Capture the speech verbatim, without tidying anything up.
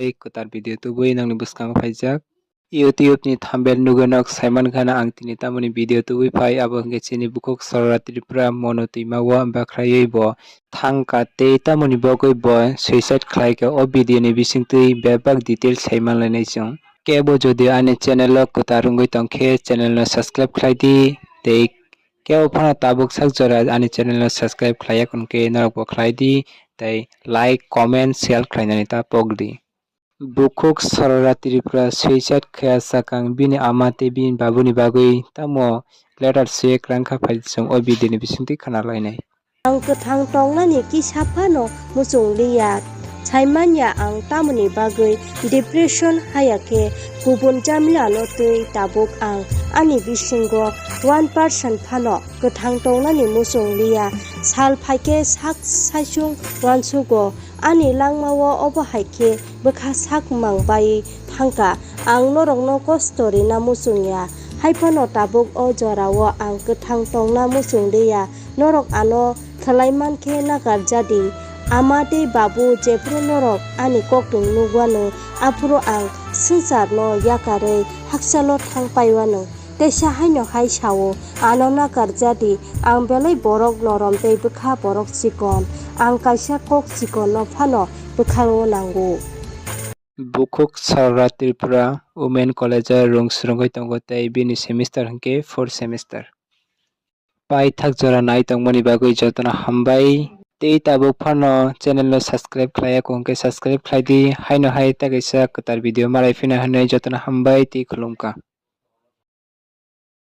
Tei kwtal video tubui nokni bwskango phaijak. YouTube ni thumbnail nugwi nok saiman khana ang tini tamoni video tubui phai, abo hwnkhe chini bukhuk Sarara Tripura mono twima o bakhraui bo thangkha tei tamoni bagwi bo suicide khlaikha. O video ni bisingtwi bebak detail saiman lainai chwng. Kebo jodi ani channel o kwtal wngwi tongkhe channel no subscribe khlai di tei kebo phano tabuk sak jora ani channel no subscribe khlaiya hwnkhe norok bo khlai di tei like, comment, share khlainani ta pok di. Bukhuk Sarara Tripura suicide khaya sakang bini ama tei bini babuni bagwi tamo letter swiwi kwrang kha phai chwng o video ni bisingtwi khna lainai. Ang kwthang tongnani kisa phano muchung liya. Saimanya ang tamoni bagwi depression haya khe kubun jamilano twi tabuk ang ani bisingo one percent phano kwthang tongnani muchung liya. Sal phaikhe sak saichung uansugo. Ani langmao obo hai khe bwkha sak mang bai thangkha. Ang norokno kosto rina muchung ya, hai phano tabuk o jorao ang kwthang tongna muchung liya. Norok ano khlai man khe nakar ja di. Ama tei babu jephru norok ani kokthung nukwanw, aphuru ang swngcharno yakarwi hakchalo thang paiwanw. Teisa haino hai sao, ano nakar ja di, ang belai borok norom tei bwkha borok chikon, ang kaisa kok chikonno phano bwkhango nango. Bukhuk Sarara Tripura Women College o rung swrwngwi tongo tei bini semester hwnkhe fourth semester. Paithak jora nai tongmani bagwi jotono hambai. Tei tabuk phano channel no subscribe khlaiya hwnkhe subscribe khlai di. Haino hai tei kaisa kwtal video malai phina hwnwi jotono hambai tei khulumkha.